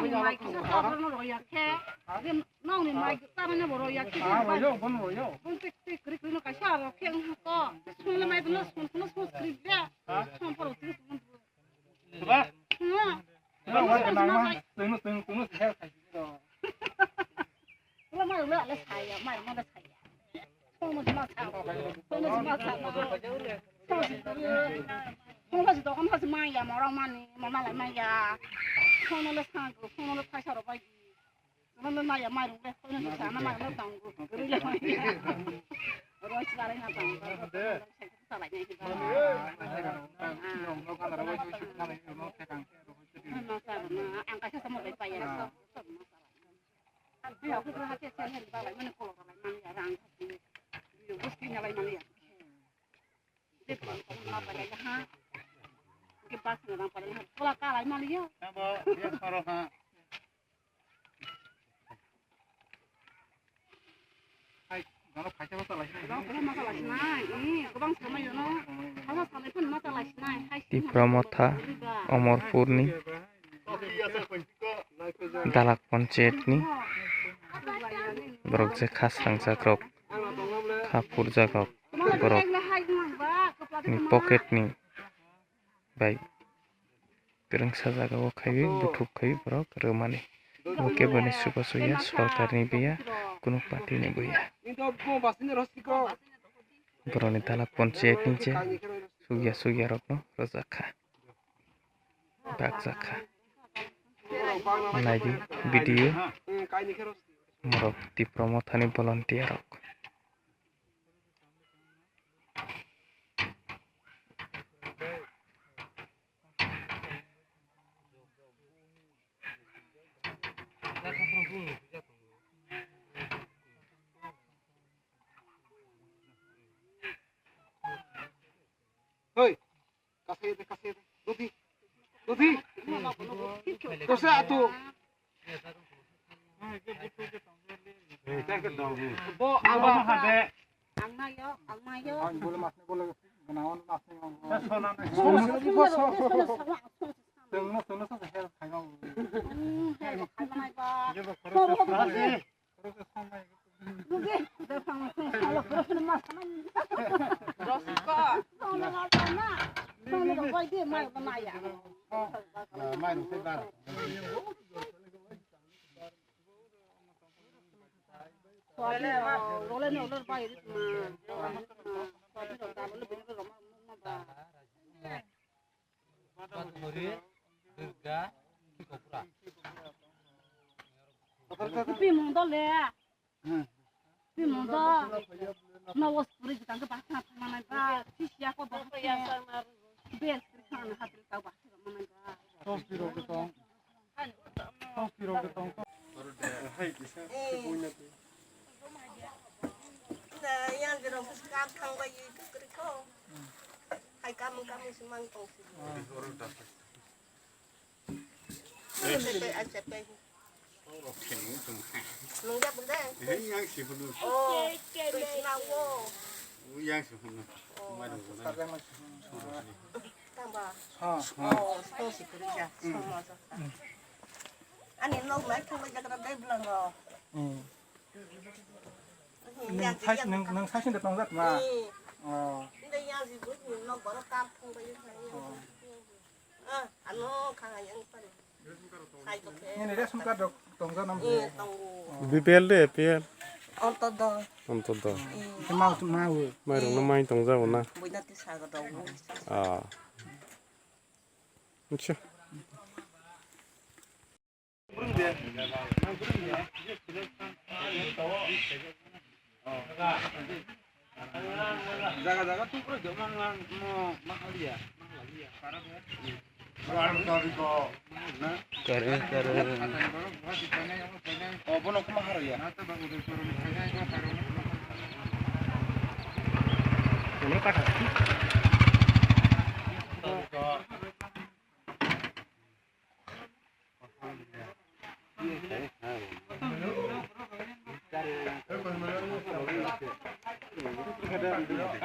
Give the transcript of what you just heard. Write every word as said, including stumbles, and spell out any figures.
nokni mai kisa sa borokno roya khe, je nokni mai kisa rokno bo roya khe, je bai. Bun tik tik kri kri no kaisa aro khe wngkha ko. Sungla mai bono sung kheno sung kri de. Sung poro tik sung. Ba? Sung. Ba wa ke nang ma. Sung sung sung sung. Wala mai wala le saya, mai wala saya. Sung no ma sa. Sung no ma sa. Sung si to. Sung si to kan sa mai ya, morang mani, morang lai mai ya. Sung no le sa, sung no le sa sa ro bai. Ano na ya mai rung le, ano na sa na mai rung tang gu. Gari le mai. Roi sa lai na tang gu. Sa lai na ki ba. Na sa na ang ka sa mo bai pa ya. Ano ya ku ha ke sa hen ba lai mane ko lai man ya rang. Yo bus ki na lai man ya. De ko ma pa lai ha. Ke bas na rang pa lai ha. Ko la ka lai man ya. Na bo ya soro ha. Tipra Motha Omorpurni Dalak Panchayatni borok je kha srangjakrok, kha phurjakrok borokni pocketni bai kwrwngsa jagao khaiwi buthuk khaiwi borok rwmani. Bo keboni chubachu ya, sorkarni bo ya, kunu partyni bo ya. Borokni Dalak Panchayatni je sugya sugyarokno rwjak kha, bakjak kha. Naidi video, borok Tipra Mothani volunteer rok. Hoi, kasih deh, kasih deh. Dodi, dodi. Kose atu. Bo ang ba. Ang nayo, ang nayo. Ang bole mas ni bole gana on mas ni ang. Sona na. Sona, sona, sona, sona, sona, sona. Tengno, tengno, sona, sona, sona. Hmm, hai, hai, hai, ba. Sona, sona, sona. Rosko. Madhuri, Durga, Tripura. Pi mung do le. Pi mung do. No was puri jitang ke bahasa manai ba. Sisia ko bahasa. Bel kri kan hatil ka bahasa manai ba. Tos piro ke tong. Tos piro ke tong. Hai kisa. Buina tu. Kam thangbai kwrwi kho. Hai kam kam se mang tong si. Ai se pe, ai se pe. Nungya bende. Yang si hunu. Oh, tu sina wo. Yang si hunu. Mai dong. Tamba. Oh, so si kwrwi ya. Ani nok nai thangbai jagra dai blango. Nang sai, nang, nang sai sini tongjak ma? Hmm. Oh. Ini yang si bus ni nok baru kampung bayu saya. Oh. Ah, anu kang yang pan. Sai to ke. Ini ration card dok tongjak nam. Hmm, tonggu. Oh. B P L de, A P L? Ontodo. Ontodo. Hmm. Mau, mau. Mai rong na mai tongjak na. Buina ti saga dong. Ah. Acha. Jaga jaga tu pura jomang lang mo mahaliya. Kare, kare. Oh, bono kuma haro ya. Ini kata.